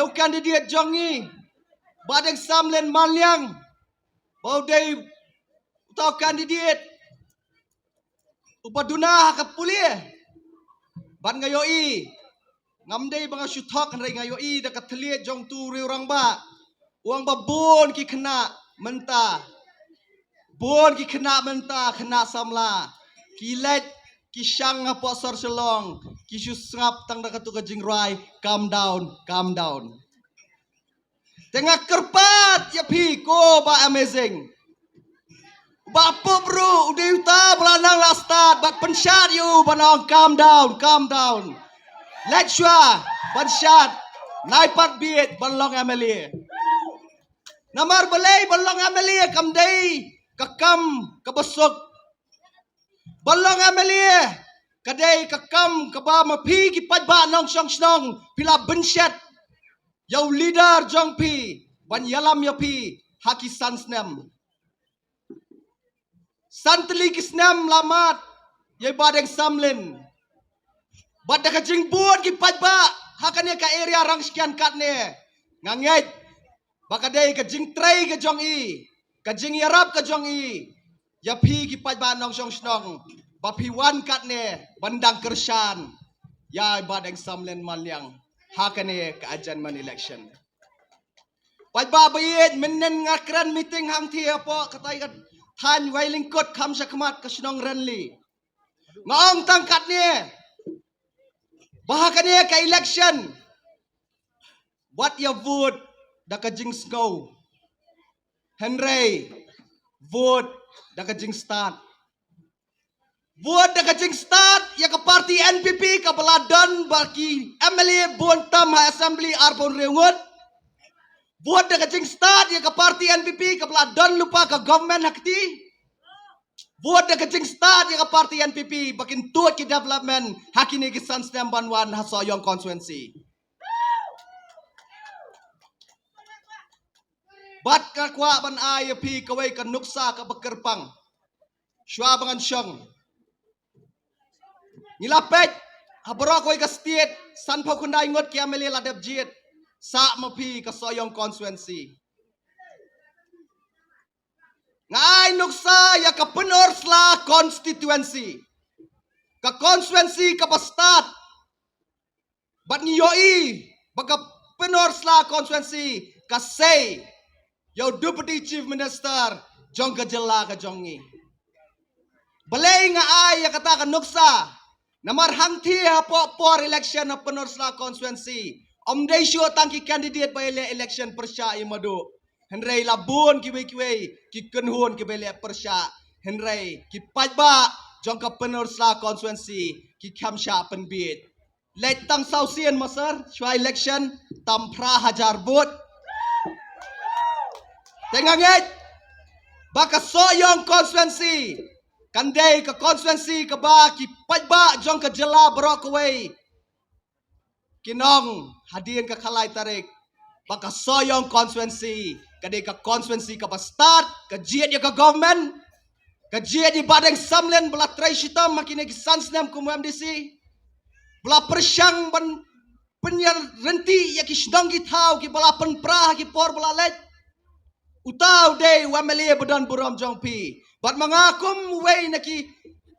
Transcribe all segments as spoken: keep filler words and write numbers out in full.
u candidate jong ngi, Bah Deng Samlin Manliang, ba u dei uta u candidate uba duna ha ka pule. Bad nga ïohi, ngam dei ba nga shu thok, hynrei nga ïohi da ka thylliej jong utu u riew rangbah, u ong ba bun ki khynnah mynta, bun ki khynnah mynta, khynnah samla, ki leit ki shang hapoh sor Shillong, ki shu sngap tang da katu ka jingrwai, "Come down, come down." Te nga kyrpad ïa phi, ko Bah Amazing, Bah Pup ruh u dei uta ba la nang la stad, bad pynshad ïa u ban ong, "Come down, come down." Leit shuwa ban shad, nai pat bieit ban long M L A. Namar balei ban long M L A kam dei ka kam kaba suk. Ban long M L A ka dei ka kam kaba ma phi ki paidbah nongshong shnong phi la bynshet ïa u leader jong phi ban ïalam ïa phi ha ki san snem. San tylli ki snem la mad ïa i Bah Deng Samlin. Bad da ka jingbun ki paidbah ha kane ka area Rangshken katne, nga ngeit ba ka dei ka jingtrei ka jong i, ka jingïarap ka jong i ïa phi ki paidbah nongshong shnong, ba phi wan katne ban dang kyrshan ïa i Bah Deng Samlin Manliang ha kane ka adjournment election. Paidbah ba ïeit, mynnin nga kren meeting hangthie hapoh katai ka thaiñ Wailyngkut kham shakhmat ka shnong Renli, nga ong tang katne ba ha kane ka election, wat ïa vote da ka jingsngew, hynrei vote da ka jingstad. Vote da ka jingstad ïa ka party N P P kaba la don bad ki M L A bun tam ha Assembly arphew hynriew ngut. Vote da ka jingstad ïa ka party N P P kaba la don lypa ka government ha kti. Vote da ka jingstad ïa ka party N P P ba kin tuid ki development ha kine ki san snem ban wan ha Sohiong constituency. Bad nga kwah ban ai ïa phi kawei ka nuksa kaba kyrpang. Shuwa ba ngan shong, ngi la peit ha baroh kawei ka state, sanphew khyndai ngut ki M L A la dep jied. Sah ma phi ka Sohiong constituency. Nga ai nuksa ïa ka Pynursla constituency, ka constituency kaba stad. Bad ngi ïohi ba ka Pynursla constituency ka sei ïa u Deputy Chief Minister jong ka jylla ka jong ngi. Balei nga ai ïa kata ka nuksa? Namar hangthie hapoh por election ha Pynursla constituency, ym dei shuh tang ki candidate ba ïaleh election pyrshah ïa i Madu, hynrei la bun kiwei kiwei ki kynhun kiba ïaleh pyrshah. Hynrei ki paidbah jong ka Pynursla constituency ki kham shah pynbieit. Leit tang saw sien ma sir, shuwa election tam phra hajar vote. Te nga ngeit ba ka Sohiong constituency kan dei ka constituency kaba ki paidbah jong ka jylla baroh kawei kin ong hadien ka khatlai tarik ba ka Sohiong constituency ka dei ka constituency kaba stad, ka jied ïa ka government, ka jied ïa i Bah Deng Samlin ba la trei shitom ha kine ki san snem kum u M D C, ba la pyrshang ban pynïaryntih ïa ki shnong ki thaw kiba la pynpra ha ki por ba la leit. Uta u dei u M L A ba don burom jong phi. Bad ma nga kum uwei na ki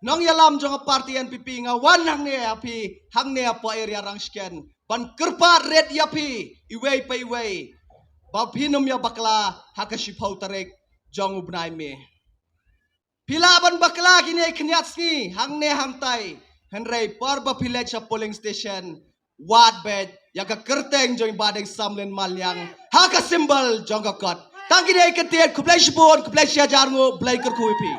nongïalam jong ka party N P P, nga wan hangne ha phi, hangne hapoh area Rangshken, ban kyrpad rit ïa phi iwei pa iwei ba phin ym ïa bakla ha ka shiphew tarik jong u bnai May. Phi lah ban bakla kine khyndiat sngi hangne hangtai, hynrei por ba phi leit sha polling station, wad beit ïa ka kyrteng jong i Bah Deng Samlin Manliang ha ka symbol jong ka kot. Tang kine ki kyntien, khublei shibun, khublei shihajar nguh, Blei kyrkhu ïa phi.